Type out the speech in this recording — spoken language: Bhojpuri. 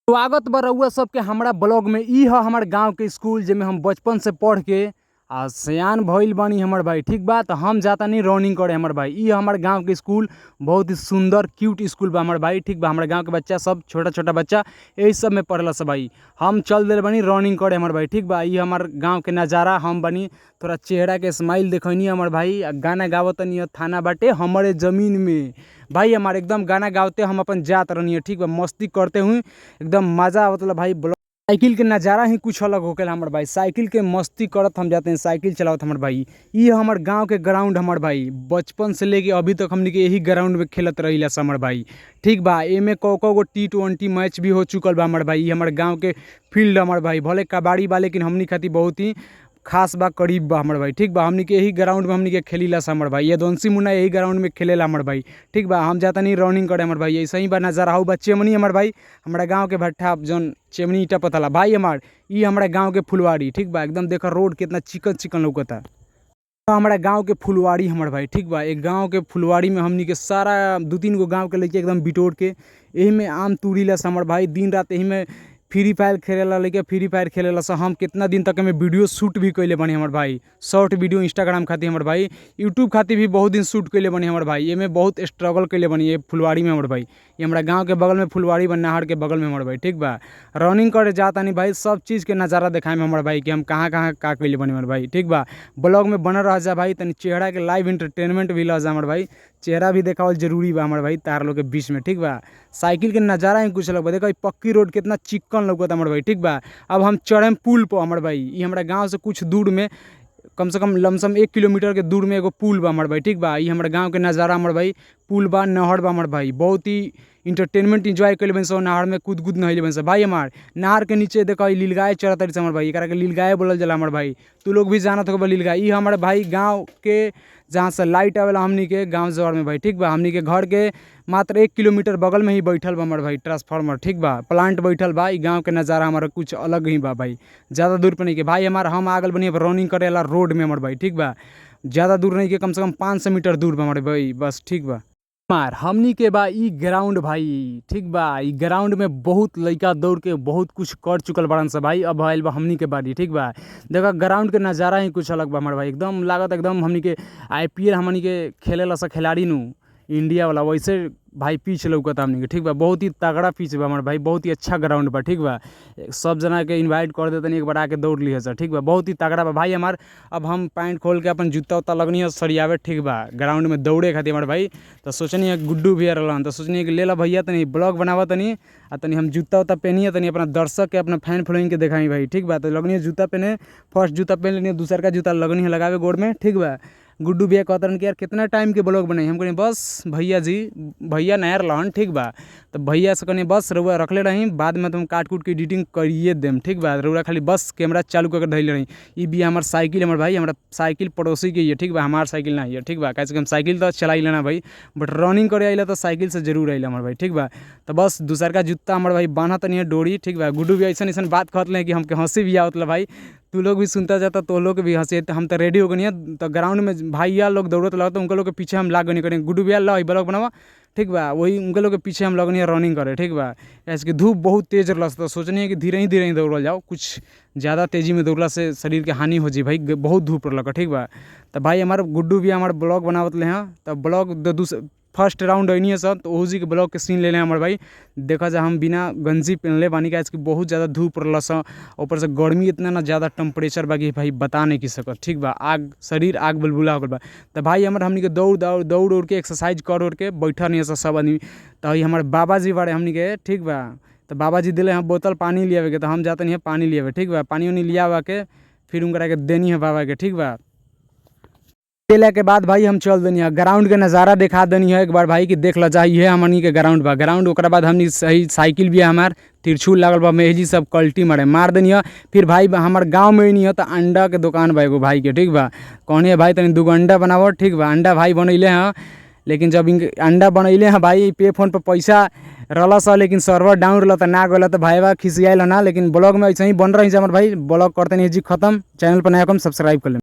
स्वागत बा रउआ सबके हमरा ब्लॉग में। इ ह हमर गांव के स्कूल जेमे हम बचपन से पढ़ के आ सयान भइल बानी हमर भाई, ठीक बा। त हम जातानी रनिंग करे हमर भाई। इ हमर गांव के स्कूल बहुत ही सुंदर क्यूट स्कूल बा हमर भाई, ठीक बा। हमरा गांव के बच्चा सब छोटा-छोटा बच्चा एही सब में पढ़ेला सब भाई। हम चल देले बानी रनिंग करे हमर भाई, ठीक बा। इ हमर गांव के नजारा हम बानी, थोड़ा चेहरा के स्माइल देखनी हमर भाई। आ गाना गावतनी थाना बाटे हमरे जमीन में भाई। हमार एकदम गाना गावते हम अपन जात रहनी, ठीक बा। मस्ती करते हुए एकदम मजा आवत भाई। साइकिल के नज़ारा ही कुछ अलग होकेला हमर भाई। साइकिल के मस्ती करत हम जाते हैं, साइकिल चलावत हमर भाई। इ हमर गांव के ग्राउंड हमर भाई। बचपन से लेके अभी तक हमनी के यही ग्राउंड में खेलत रहिला हमर भाई, ठीक बा। एमे कौ कौ गो टी20 मैच भी हो चुकल बा हमर भाई। इ हमर गांव के फील्ड हमर भाई। भले कबाड़ी बा लेकिन हमनी खातिर बहुत ही खास बा, करीब बा हमर भाई, ठीक बा। हमनी के यही ग्राउंड में हमनी के खेलीला हमर भाई। यदुवंशी मुन्ना यही ग्राउंड में खेलेला हमर भाई, ठीक बा। हम जातानी रनिंग करे हमर भाई। ऐसे ही बा नजारा हउ बा चेमनी हमर भाई। हमरा गांव के भट्ठा जौन चेमनी ईटा पथला भाई हमार। इ हमरा गांव के फुलवारी, ठीक बा। एकदम देखा रोड कितना चिकन चिकन लौकता। हमरा गांव के फुलवारी हमर भाई, ठीक बा। एक गांव के फुलवारी में हमनी के सारा 2-3 गो गांव के लइका एकदम बिटोर के एही में आम तुरीला हमर भाई। दिन रात एही में फ्री फायर खेलेला लइका, फ्री फायर खेलेला स। हम कितना दिन तक एमे वीडियो शूट भी कइले बानी हमर भाई। शॉर्ट वीडियो इंस्टाग्राम खातिर हमर भाई, यूट्यूब खातिर भी बहुत दिन शूट कइले बानी हमर भाई। एमे बहुत स्ट्रगल कइले बानी ये फुलवारी में हमर भाई। ये हमरा गांव के बगल में फुलवारी बा, नहर के बगल में हमर भाई, ठीक बा। रनिंग करे जातानी भाई, सब चीज के नज़ारा देखाएम हमर भाई कि हम कहाँ कहाँ का कइले बानी हमर भाई, ठीक बा। ब्लॉग में बनल रह जा भाई, तनी चेहरा के लाइव एंटरटेनमेंट भी ल जा हमर भाई। चेहरा भी देखावल जरूरी बा हमर भाई तार लोग के बीच में, ठीक बा। साइकिल के नज़ारा ही कुछ अलग बा। देखो पक्की रोड कितना चिकन लौकता हमर भाई, ठीक बा। अब हम चढ़ेम पुल पर हमर भाई। इ हमरा गांव से कुछ दूर में कम से कम लमसम 1 किलोमीटर के दूर में एगो पुल बा हमर भाई, ठीक बा। इ हमरा गांव के नज़ारा हमर भाई। पुल बा, नहर बा हमर भाई। बहुत ही इंटरटेनमेंट एंजॉय कइले बानी सब। नहर में कूद कूद नहइले बानी सब भाई हमार। नहर के नीचे देखो इ नीलगाय चरत तारी हमर भाई। एकरा के नीलगाय बोलल जाला हमर भाई। तू लोग भी जानत होबा नीलगाय। इ हमर भाई गांव के जहाँ से लाइट आवेला हमनी के गांव जवर में भाई, ठीक बा। हमनी के घर के मात्र 1 किलोमीटर बगल में ही बैठल बा हमर भाई ट्रांसफार्मर, ठीक बा। प्लांट बैठल बा। इ गांव के नज़ारा हमारा कुछ अलग ही बा भाई, ज़्यादा दूर पर नहीं के भाई हमार। हम आगल बनी रनिंग करेला रोड में हमर भाई, ठीक बा। ज़्यादा दूर नहीं के, कम से कम 500 मीटर दूर बा हमारे भाई, बस, ठीक बा। हमार हमनी के बा इ ग्राउंड भाई, ठीक बा। इ ग्राउंड में बहुत लइका दौड़ के बहुत कुछ कर चुकल बाड़न सब भाई। अब आइल बा हमनी के बारी, ठीक बा। देखो ग्राउंड के नज़ारा ही कुछ अलग बा हमार भाई। एकदम लागत एकदम हमनी के IPL हमनी के खेलेला सा खिलाड़ी नु इंडिया वाला, वैसे भाई पिच लौकता हमनी के, ठीक बा। बहुत ही तगड़ा पिच बा हमार भाई, बहुत ही अच्छा ग्राउंड बा, ठीक बा। सब जना के इनवाइट कर देतनी, एक बार आके दौड़ लिह सा, ठीक बा। बहुत ही तगड़ा बा भाई हमार। अब हम पैंट खोल के अपन जूता उता लगनी है सरियावे, ठीक बा, ग्राउंड में दौड़े खातिर हमार भाई। तो सोचनी है गुड्डू भैया रहलन, तो सोचनी है कि ले ला भैया तनी ब्लॉग बनावा तनी, आ तनी हम जूता उता पहनिए तनी अपना दर्शक के अपना फैन फॉलोइंग के देखाई भाई, ठीक बा। तो लगनी है जूता पहने, फर्स्ट जूता पहन लेनी, दूसर का जूता लगनी है लगावे गोड़ में, ठीक बा। गुड्डू भैया कहत रहन कि यार कितना टाइम के ब्लॉग बनाई, हम कहनी बस भैया जी, भैया नया रहन, ठीक बा। तो भैया से कहनी बस रउआ रखले रही, बाद में तुम काट कूट के एडिटिंग करिए देम, ठीक बा। रउआ खाली बस कैमरा चालू करके धइले रही। ई भी हमार साइकिल हमर भाई, हमारा साइकिल पड़ोसी के है, ठीक बा, हमार साइकिल ना है, ठीक बा। काहे से हम साइकिल तो चलाई लेना भाई, बट रनिंग करे आइला तो साइकिल से जरूर आइला हमार भाई, ठीक बा। तो बस दूसर का जूता हमार भाई बान्हत नहीं है डोरी, ठीक बा। गुड्डू भी ऐसा ऐसा बात कहत रहे कि हमके हंसी भी आवत भाई, तू लोग भी सुनता जाता तो लोग भी हंसे। तो हम तो रेडी हो गनी है, तो ग्राउंड में भैया लोग दौड़त लगता, उनके लोग के पीछे हम लाग गनी करें गुड्डू भैया ला ब्लॉग बनावा, ठीक बा। वही उनके लोग के पीछे हम लगनी है रनिंग करे, ठीक बा। ऐसे कि धूप बहुत तेज रहल, तो सोचनी है कि धीरे ही धीरे ही दौड़ल जाओ, कुछ ज़्यादा तेज़ी में दौड़ला से शरीर के हानि हो जी भाई, बहुत धूप रहल, ठीक बा। तो भाई हमार गुड्डू भी हमार ब्लॉग बनावत ले हैं, तो ब्लॉग फर्स्ट राउंड अनी है सब, तो ओहू जी के ब्लॉग के सीन ले लें हमार भाई। देखा जा हम बिना गंजी पहनले बानी, का कि बहुत ज़्यादा धूप रहल सा, ऊपर से गर्मी इतना ना ज़्यादा टेम्परेचर बा कि भाई बता नहीं की सकत, ठीक बा। आग शरीर आग बुलबुला हो गल बा। तो भाई हमार हमनी के दौड़ दौड़ दौड़ उड़ के एक्सरसाइज कर उड़ के बैठल नहीं है सब आदमी। तो हमार बाबा जी बाड़े हमनी के, ठीक बा। तो बाबा जी दिले हम बोतल पानी लियावे के, तो हम जाते नहीं है पानी लियावे, ठीक बा। पानी उनी लियावा के फिर उनकरा के देनी है बाबा के, ठीक बा। देला के बाद भाई हम चल देनी है ग्राउंड के नज़ारा दिखा देनी है एक बार भाई कि देख ल जाइए हमनी के ग्राउंड बा। ग्राउंड ओकरा बाद हमनी सही साइकिल भी है हमार, तिरछुल लागल बा, मेहजी सब कल्टी मारे मार देनी है। फिर भाई हमार गांव में नहीं है तो अंडा के दुकान बा एगो भाई के, ठीक बा। कहनी है भाई तनी 2 अंडा बनावो, ठीक बा। अंडा भाई बनैले हैं, लेकिन जब अंडा बनैले हैं भाई पे फोन पर पैसा रहल सा, लेकिन सर्वर डाउन रहल तो ना गल, तो भाई बा खिसियाल ना। लेकिन ब्लॉग में ऐसे ही बन रही है हमार भाई, ब्लॉग करते नहीं जी खत्म। चैनल पर नया कम सब्सक्राइब कर ले।